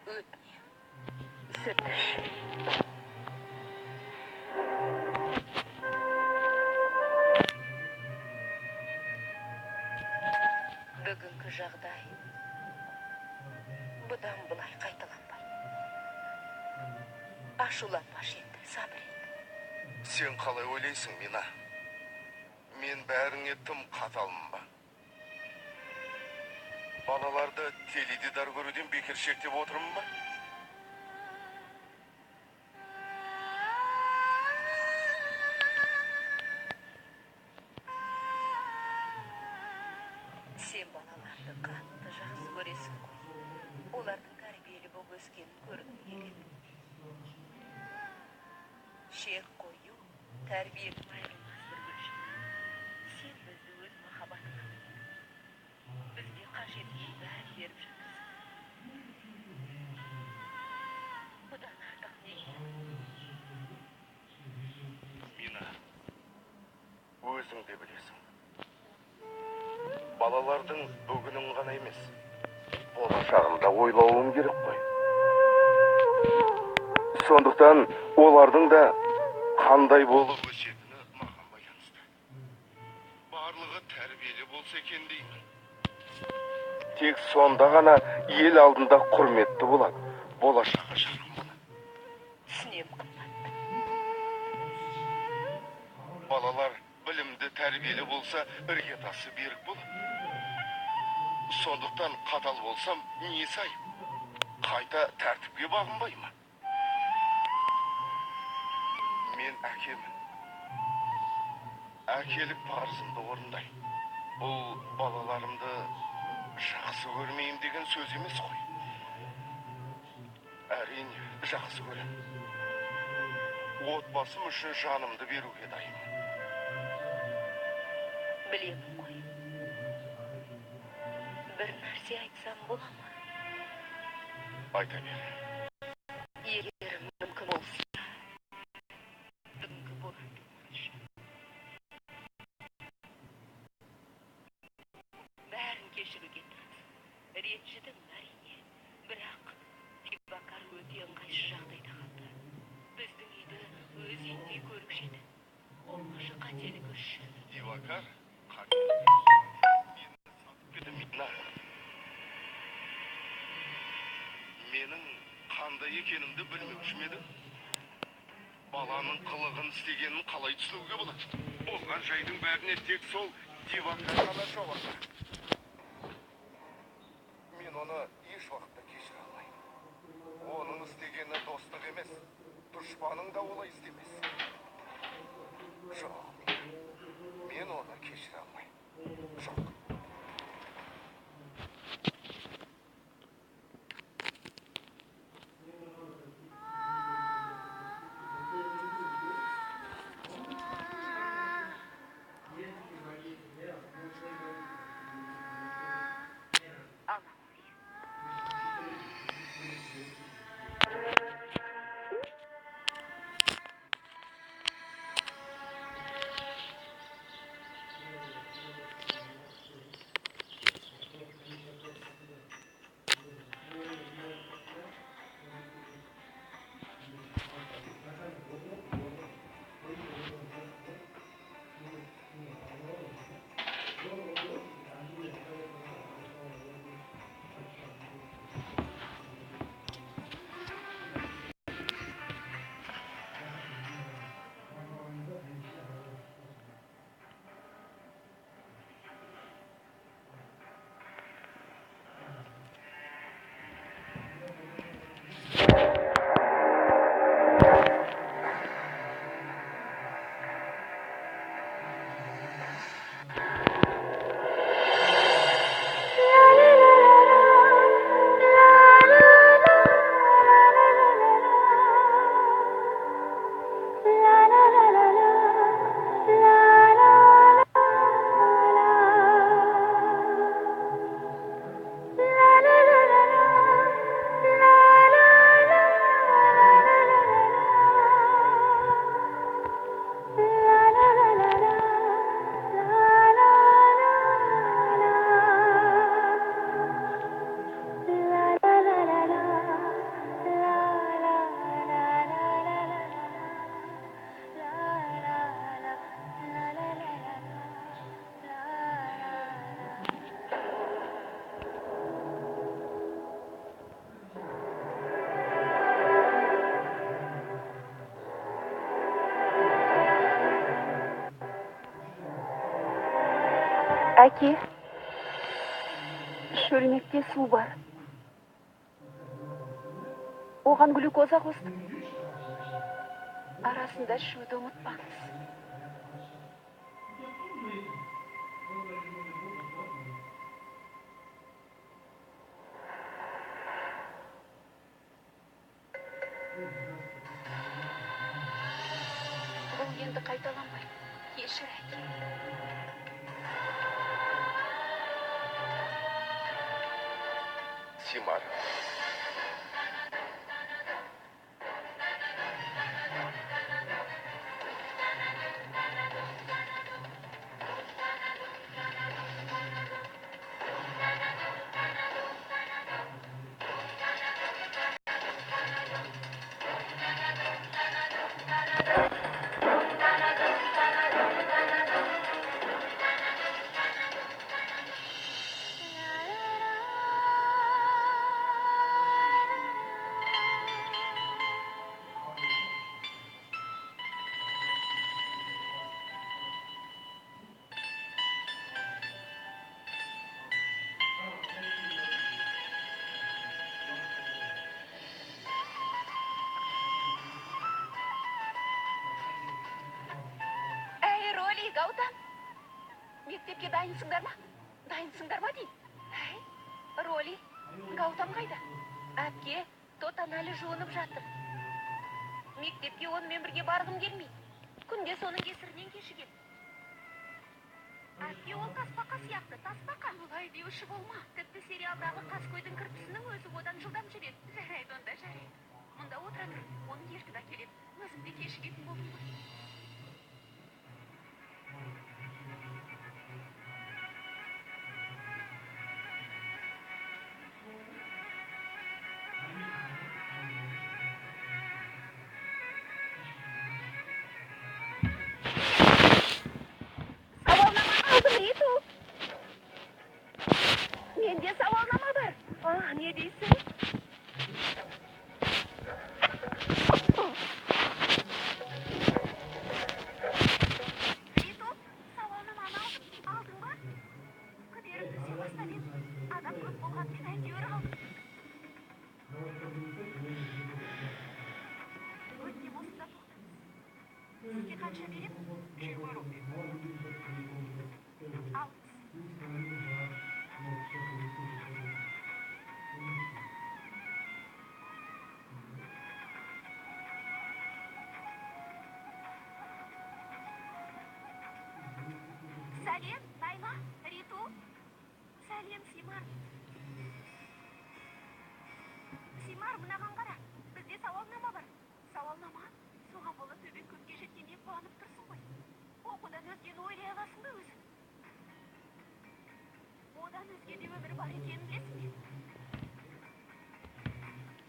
Өтінемін. Сүт іш. Бүгінгі жағдай бұдан былай қайталанбайды. Ашуланбашы енді, сабыр ет. Сен қалай ойлайсың, Мина? Мен бәріңе тым қаталмын ба? Балаларды теледидар көруден бекер шектеп отырмын ба? Сен балаларды қатты жақсы көресің ғой. Олардың тәрбиелі болып өскенін көргің келеді. Шек қою тәрбиенің айырылмас бір бөлшегі. Сен бізді өз махаббатыңа бөледің. Бізге қажетінің бәрін беріп жатырсың. Бұдан артық не керек? Мина, өзің де білесің. Балалардың бүгінін ғана емес, болашағын да ойлауым керек қой. Сондықтан олардың да қандай болып өсетіні маған байланысты. Барлығы тәрбиелі болса екен деймін. Тек сонда ғана ел алдында құрметті болады, болашағы жарқын болады. Түсінемін, қымбатты. Балалар білімді, тәрбиелі болса, іргетасы берік болады. Сондықтан қатал болсам, несі айып? Қайта тәртіпке бағынбай ма? Мен әкемін. Әкелік парызымды орындаймын. Бұл балаларымды жақсы көрмеймін деген сөз емес қой. Әрине, жақсы көремін. Отбасым үшін жанымды беруге дайынмын. Білемін ғой. Бір нәрсе айтсам бола ма? Айта бер. Егер мүмкін болса, бүгінгі боранды ұмытшы. Бәрін кешіруге тырыс. Ренжідің, әрине. Бірақ Дивакар өте ыңғайсыз жағдайда қалды. Біздің үйді өз үйіндей көруші еді. Болмашы қателігі үшін. Дивакар қателігі үшін мені сатып кетті, Мина. Менің қандай екенімді білмеуші ме едің? Баланың қылығын істегенін қалай түсінуге болады? Болған жайдың бәріне тек сол Дивакар ғана жауапты. Мен оны еш уақытта кешіре алмаймын. Оның істегені достық емес, дұшпаның да олай істемес. Жоқ, мен оны кешіре алмаймын. Жоқ. Ала ғой. Әке, шөлмекте су бар. Оған глюкоза қостым. Арасында ішуді ұмытпаңыз. Бұл енді қайталанбайды. Кешір, әке. Симар. Әй, Роли, Гаутам. Мектепке дайынсыңдар ма? Дайынсыңдар ма деймін? Әй, Роли, Гаутам қайда? Әпке, Тотан әлі жуынып жатыр. Мектепке онымен бірге барғым келмейді. Күнде соның кесірінен кешігем. Әпке, ол тасбақа сияқты, тасбақа. Олай деуші болма. Тіпті сериалдағы қаскөйдің кірпісінің өзі одан жылдам жүреді. Жарайды онда, жарайды. Мұнда отыра тұр, оны ертіп әкелем. Өзім де кешігетін болдым ғой. Сауалнама алдым, Риту. Менде сауалнама бар. А, не дейсің? Риту, сауалнаманы алдым. Алдың ба? Күдерім түсе бастап еді. Адам көп болғанымен әйтеуір алдым. Өтінем, осында тоқтаңыз. Сізге қанша берем? 20 рупий. 60. Сәлем, Найла, Риту. Сәлем, Симар. Симар, мынаған қара. Бізде сауалнама бар. Сауалнама? Соған бола төбең көкке жеткендей қуанып тұрсың ғой. Оқудан өзгені ойлай аласың ба өзің? Одан өзге де өмір бар екенін білесің бе?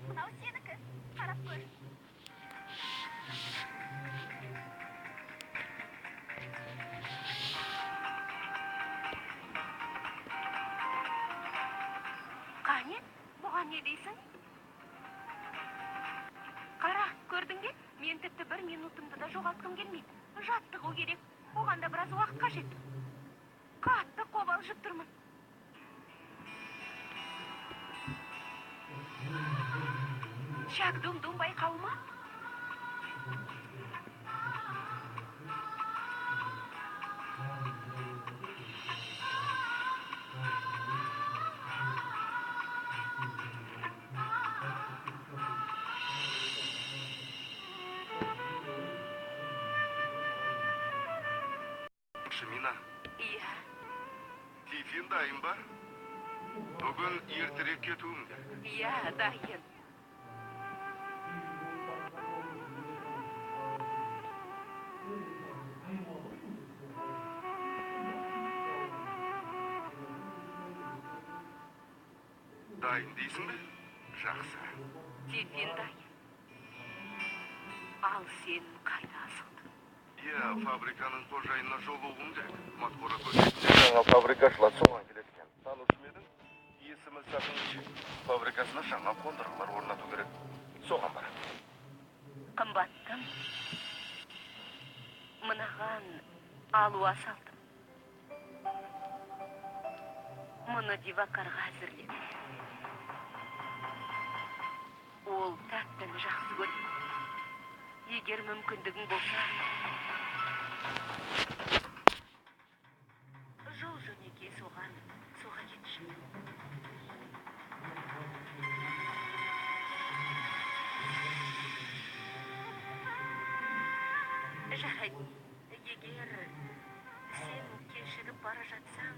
Мынау сенікі. Қарап көр. Қане, бұған не дейсің? Қара, көрдің бе? Мен тіпті бір минутымды да жоғалтқым келмейді. Жаттығу керек. Оған да біраз уақыт қажет. Қатты қобалжып тұрмын. Чак Дум-Дум байқауы ма? Шимина, Иә. тифин дайын ба? Бүгін ертерек кетуім керек. Иә, дайын. Дайын дейсің бе? Жақсы. Тифин дайын. Ал сен қайда асықтың? Иә, фабриканың қожайынына жолығуым керек. Матқора көшесінде жаңа фабрика ашылады, соған келеді екен. Танушы ма едің? Есімі Сағыныш. Фабрикасына жаңа қондырғылар орнату керек. Соған барамын. Қымбаттым. Мынаған алуа салдым. Мұны Дивакарға әзірледім. Ол тәттіні жақсы көреді. Егер мүмкіндігің болса, жол жөнекей соған соға кетші. Жарайды. Егер сен кешігіп бара жатсаң,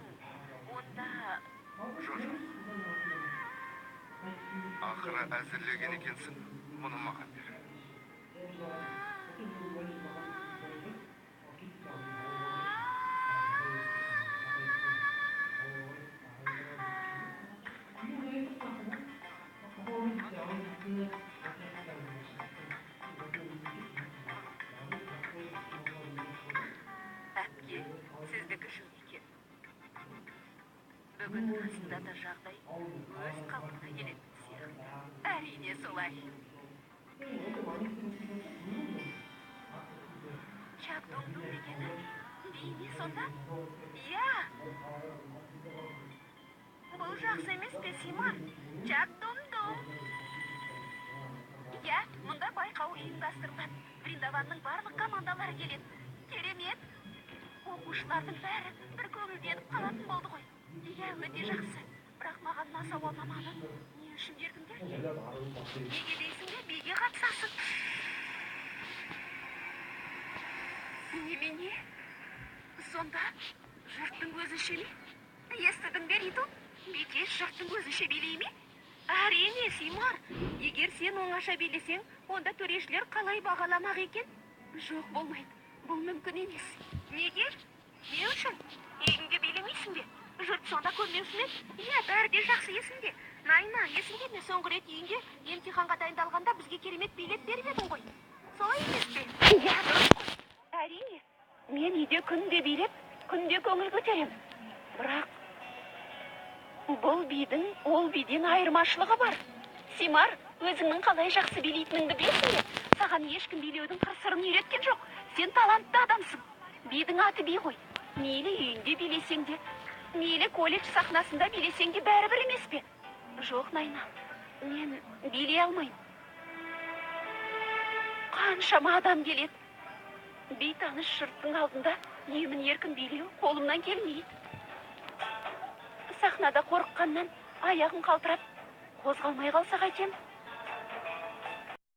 онда Жоқ, жоқ. Ақыры әзірлеген екенсің. Мұны маған бер. Әпке, сіздікі жөн екен. Бүгін расында да жағдай өз қалпына келетін сияқты. Әрине солай. Чак Дум дегені би ме сонда? Иә. Бұл жақсы емес пе, Симар? Чак Дум Дум. Иә, мұнда байқау ұйымдастырылады. Вриндаванның барлық командалары келеді. Керемет. Оқушылардың бәрі бір көңілденіп қалатын болды ғой. Иә, өте жақсы. Бірақ маған мына сауалнаманы не үшін бердіңдер? Неге дейсің бе, биге қатысасың? Немене? Сонда жұрттың көзінше ме? Естідің бе, Риту? Бикеш жұрттың көзінше билей ме? Әрине, Симар. Егер сен оңаша билесең, онда төрешілер қалай бағаламақ екен? Жоқ, болмайды. Бұл мүмкін емес. Неге? Не үшін? Үйіңде билемейсің бе? Жұрт сонда көрмеуші ме? Иә, бәрі де жақсы есімде. Найна, есіңде ме, соңғы рет үйіңде емтиханға дайындалғанда бізге керемет билет беріп едің ғой. Солай емес пе? Иә, дұрыс қой. Әрине. Мен үйде күнде билеп, күнде көңіл көтеремін. Бірақ бұл бидің ол биден айырмашылығы бар. Симар, өзіңнің қалай жақсы билейтініңді білесің бе? Саған ешкім билеудің қыр-сырын үйреткен жоқ. Сен талантты адамсың. Бидің аты би ғой. Мейлі үйінде билесең де, мейлі колледж сахнасында билесең де бәрібір емес пе? Жоқ, Найна, мен билей алмаймын. Қаншама адам келеді. Бейтаныс жұрттың алдында емін еркін билеу қолымнан келмейді. Сахнада қорыққаннан аяғым қалтырап, қозғалмай қалса қайтем?